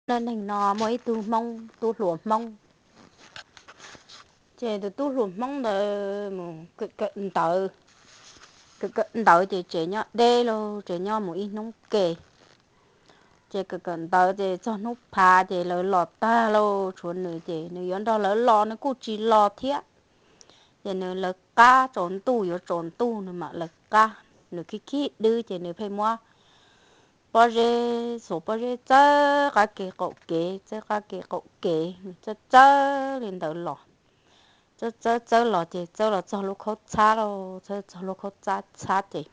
Neej neeg no muaj ib tug Hmoob, tub hluas Hmoob. Ces tus tub hluas Hmoob ntawd mus kawm ntawv, kawm kawm ntawv ces tsev nyob deb lauj, tsev nyob mus ib hnub ke. Ces kawm kawm ntawv ces txog hnub phav ces lawv los tag lauj, tshuav nws ces nws yuav nrog lawv los nws kuj tsis los thiab. Ces nws lawv qab tsaus ntuj, yuav tsaus ntuj nws mam lawv qab. Nws khib khib dwb ces nws pheej muab pob zeb, xuas pob zeb txawb qab kev qaum kev, txawb qab kev qaum kev, nws txawb txawb li ntawd los. Txawb txawb txawb los ces txawb los txog lub khaub txhab lauj, txawb txog lub khaub txhab txhab ces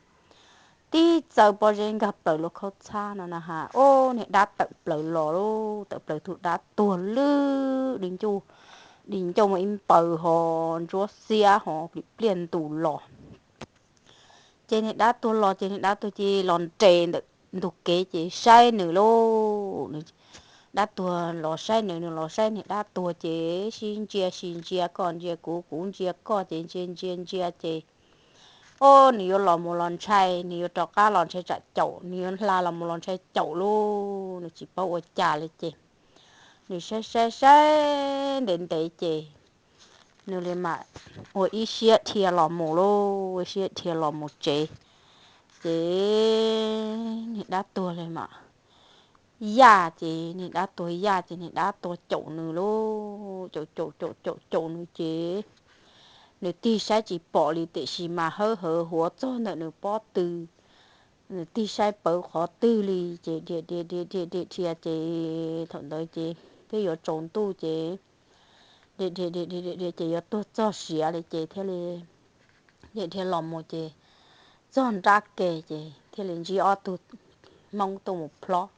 tib txawb pob zeb nkag plaws lub khaub txhab no na has, ub, niag dab tawm plaws los lauj, tawm plaws tus dab tuag lwj di ncauj, di ncauj muaj ib npaws ho ntsuab xiab ho plim pliaj ntus los. Ces niag dab tuag los ces niag dab tuag cia li los nres ntawm ntug kev ces saib nws lauj. Dab tuag los saib nws, nws los saib niag dab tuag ces sib ntsia, sib ntsia, koj ntsia kuv, kuv ntsia koj ces ntsia ntsia ntsia ces, ub, nws yuav los mus los ntshai, nws yuav rov qab los ntshai tsam caum, nws yuav hla los mus los ntshai caum lauj, nws tsis paub ua cas li ces nws saib saib saib ntev ntev ces nws li mam ua ib siab dhia los mus lauj, ib siab dhia los mus tsev. Ces niag dab tuag li mam yaj ces niag dab tuag yaj ces niag dab tuag caum nws lauj, caum caum caum caum caum nws ces nws tig saib tsis pom li tiam sis mas hawb hawv huav txog ntawm nws pob tw. Nws tig saib pawv qhov twg li ces dhia dhia dhia dhia dhia dhia ces thaum ntawd ces twb yuav tsaus ntuj ces dhia dhia dhia dhia dhia ces yuav tuag txog siav li ces thiaj li dhia dhia los mus ces txog nrab ke ces thiaj li ntsib ob tug Hmoob tuaj mus plob.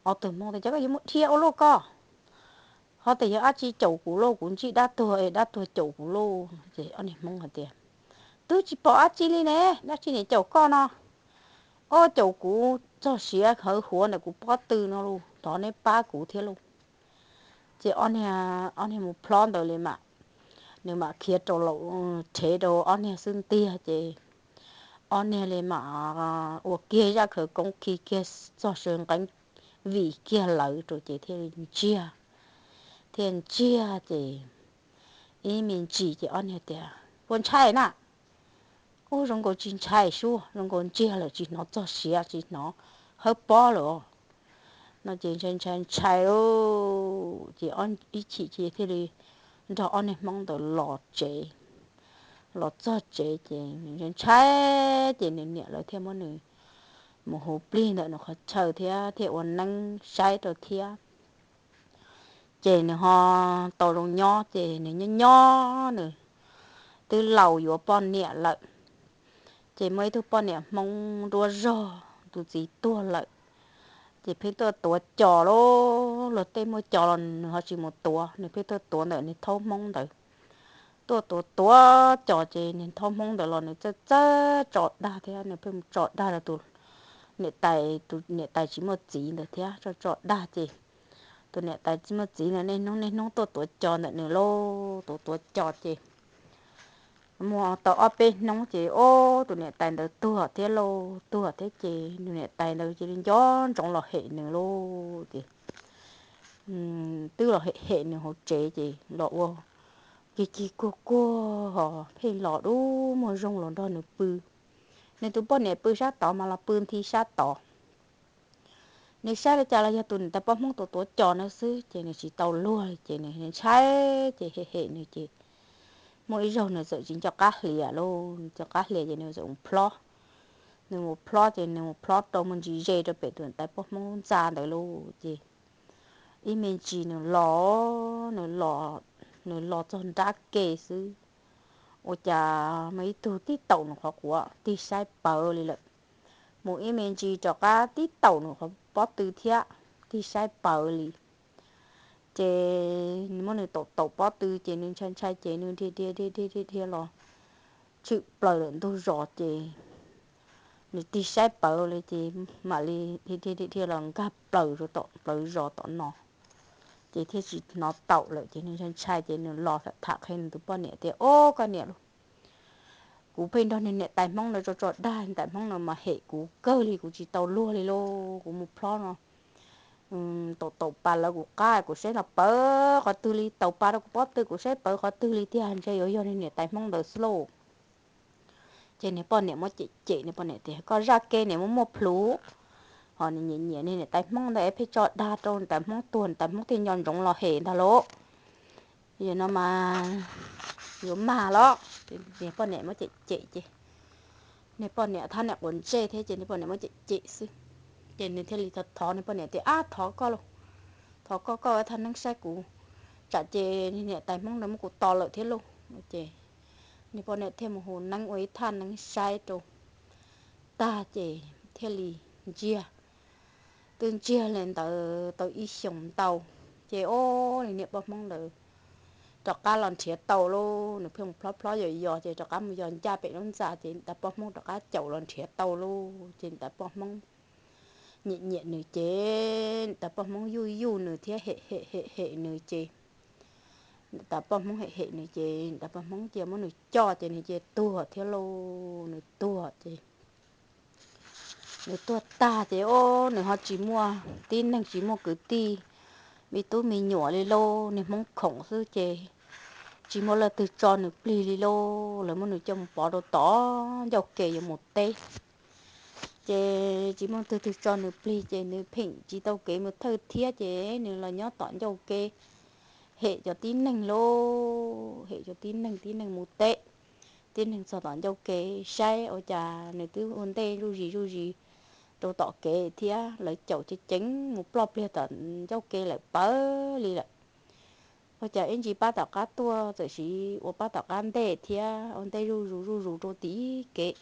Ob tug Hmoob tias, Cov koj yuav mus dhia ua luaj koj, ho tias yog dab tsi caum kuv lauj, kuv ntsib dab tuag es dab tuag caum kuv lauj. Ces ob niag Hmoob hais tias, Twb tsis pom dab tsi li ne, dab tsi niam caum koj no? Ob, caum kuv txog siav hawv huav ntawm kuv pob tw no lauj, thov neb pab kuv thiab lauj. Ces ob niag, ob niag mus plob ntawd li mas nws mam khiav rau laus, rhev rau ob niag xub ntiag ces ob niag li mam ua kiag zaj khawv koob khi kiag txog saw nqeeb vim kiag lawv rau ces thiaj li ntsiag, thiaj ntsiag ces ib me ntsis ces ob niag tias, Puas ntshai na? Ub, zoo nkaus tsis ntshai sub, zoo nkaus ntsiag lawm tsis hnov txog siav tsis hnov hawb pob lawm os. No ces ntshai ntshai ntshai lauj ces ib chim ces thiaj li nrog ob niag Hmoob ntawd los tsev. Los txog tsev ces nws ntshai ntshai ces nws niam lawv thiaj muab nws mus hu plig ntawm nws qhov chaw thiab thiaj ua neeb saib rau thiab. Ces nws ho tau zoo nyob ces nws nyob nyob nws twb laus yuav poj niam lawm. Ces muaj ib tug poj niam Hmoob nruab zog, tus txiv tuag lawm, ces pheej tuaj tuav cos lauj, luag tej muaj cos los nws ho tsis mus tuav, nws pheej tuaj tuav ntawm niag thaub Hmoob ntawd. Tuaj tuav tuav cos ces niag thaub Hmoob ntawd los nws txawj txawj tso dag thiab nws pheej mus tso dag rau tus niam tais, tus niam tais tsis muaj txiv ntawd thiab, tso tso dag ces tus niam tais tsis muaj txiv ntawd niaj hnub niaj hnub tuaj tuav cos ntawm nws lauj, tuav tuav cos ces muaj tau ob peb hnub ces ob tus niam tais ntawd tuag thiab lauj, tuag thiab ces nws niam tais ntawd cia li nco ntsoov los hem nws lauj ces twb los hem hem nws hauv tsev ces los ua cig cig kuag kuag, pheej los dub muag zoo los nrog nws pw. Nws tus poj niam pw sab tod mas los pw nthi sab tod. Nws saib li cas los yog tus niam tais poj Hmoob tuav tuav cos no xwb ces nws tsis tau luag li ces nws ntshai ces hem hem nws ces muaj ib zaug nws txawm tsis nco qab hlias lauj, nws tsis nco qab hlias ces nws txawm mus plob. Nws mus plob ces nws mus plob rau muaj ntsis ze rau pem tus niam tais poj Hmoob ntxa ntawd lauj ces ib me ntsis nws los, nws los, nws los txog nrab ke xwb, ua cas muaj ib tug tib taum nws qhov quav tig saib pawv li lawm. Mus ib me ntsis rov qab tib taum nws qhov pob tw thiab, tig saib pawv li. Ces nws muab nws taum taum pob tw ces nws ntshai ntshai ces nws dhia dhia dhia dhia dhia los tshwm plaws lawm ntug zos ces nws tig saib pawv li ces mam li dhia dhia dhia los nkag plaws rau tom plawv zos tom no. Ces thiaj tsis hnov taum lawm ces nws ntshai ntshai ces nws los tham tham qhia nws tus poj niam tias, Ob, koj niam lauj, kuv pheej nrog niag niam tais Hmoob no tso tso dag, niam tais Hmoob no mas hem kuv kawg li, kuv tsis tau luag li lauj, kuv mus plob no Taum taum pas lawv kuv qab, kuv saib no pawv qhov twg li, taum pas rau kuv pob tw kuv saib pawv qhov twg li tiag, ntshe yuav yog niag niam tais Hmoob ntawd xwb lauj. Ces niag poj niam muab cem cem, niag poj niam tias, koj zaj ke niam muaj muaj plhus, ho niam nyiam nyiam niag niam tais Hmoob ntawd es pheej tso dag rau niam tais Hmoob tuag, niam tais Hmoob thiaj nco ntsoov los hem ntag lauj. Yog no mas yuav mag los. Niag poj niam muab cem cem ces niag poj niam thab niam quav ntsej thiab ces niag poj niam muab cem cem xwb. Ces nws thiaj li thov thov niag poj niam tias, ab, thov koj lauj, thov koj, koj ua thaj neeb saib kuv, tsam ces niam tais Hmoob ntawd muab kuv tos lawm thiab lauj. Ces niag poj niam thiaj mus hu neeb ua ib thaj neeb saib rau tag ces thiaj li ntsiag. Twb ntsiag li ntawd tau ib xyoos ntau, ces o, niam poj Hmoob ntawd rov qab los nrhiav tau lauj. Nws pheej mus plhob plhob yos yos ces rov qab mus yos ncaj pem lub ntxa ces niam tais poj Hmoob rov qab caum los nrhiav tau lauj. Ces niam tais poj Hmoob nyiam nyiam nws ces niam tais poj Hmoob yuj yuj nws thiab hem hem hem hem nws ces niam tais poj Hmoob hem hem nws ces niam tais poj Hmoob cia muab nws coj ces nws cia tuag thiab lauj. Nws tuag ces nws tuag tag ces o, nws ho tsis muaj tib neeg tsis muaj kwv tij, me tub me nyuam li lauj, niag Hmoob khoom xwb ces tsis muaj leej twg tso nws plig li lauj. Lawv muab nws coj mus pov rau tom ncauj ke yuav mus teb. Ces tsis muaj leej twg tso nws plig ces nws pheej tsis tau kev mus thawj thiab ces nws los nyob tom ncauj ke hem cov tib neeg lauj, hem cov tib neeg, tib neeg mus teb, tib neeg txog tom ncauj ke saib ua cas nws twb ua ntej zuj zis zuj zis rau tom kev thiab lawv caum ceev ceev mus ploj pliag tom ncauj ke lawm pawv li lawm. Ua cas ib ntsis pab tom qab tuaj txawm sis ua pab tom qab ntej thiab ua ntej zuj zus zuj zus rau tim kev,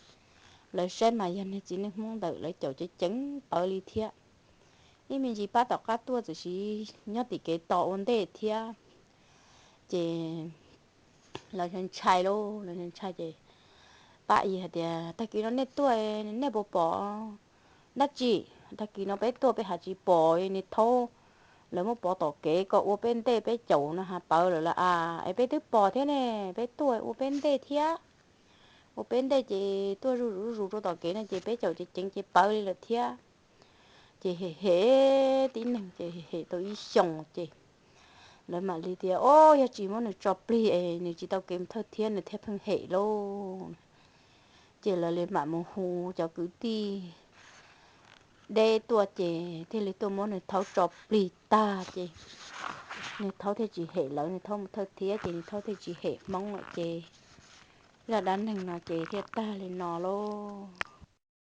lawv saib mas yog niag txiv neej Hmoob ntawm lawv caum ceev ceev pawv li thiab. Ib me ntsis pab tom qab tuaj txawm sis nyob tim kev tos ua ntej thiab. Ces lawv ntshai lauj, lawv ntshai ces pab hais tias, tag kis no nej tuaj nej puas pom dab tsi? Tag kis no peb tuaj peb ho tsis pom, niag thaub lawv muab pov tom kev kom ua peb ntej peb caum no ho pawv lawm lauj as, es peb twb pom thiab ne, peb tuaj ua peb ntej thiab, ua peb ntej ces tuaj zuj zus zuj zus rau tom kev no ces peb caum ceev ceev ces pawv li lawm thiab. Ces hem hem tib neeg ces hem tau ib xyoos ces lawv mam li tias, o, yog tsis muab nws tso plig es nws tsis tau kev mus thawj thiab, nws thiaj pheej hem lauj. Ces lawv li mam mus hu cov kwv tij deb tuaj ces thiaj li tuaj muab nws thaub tso plig tag ces nws thaub thiaj tsis hem lawv, nws thaub mus thawj thiab ces nws thaub thiaj tsis hem Hmoob lawm ces zaj dab neeg no ces thiaj tag li no lauj.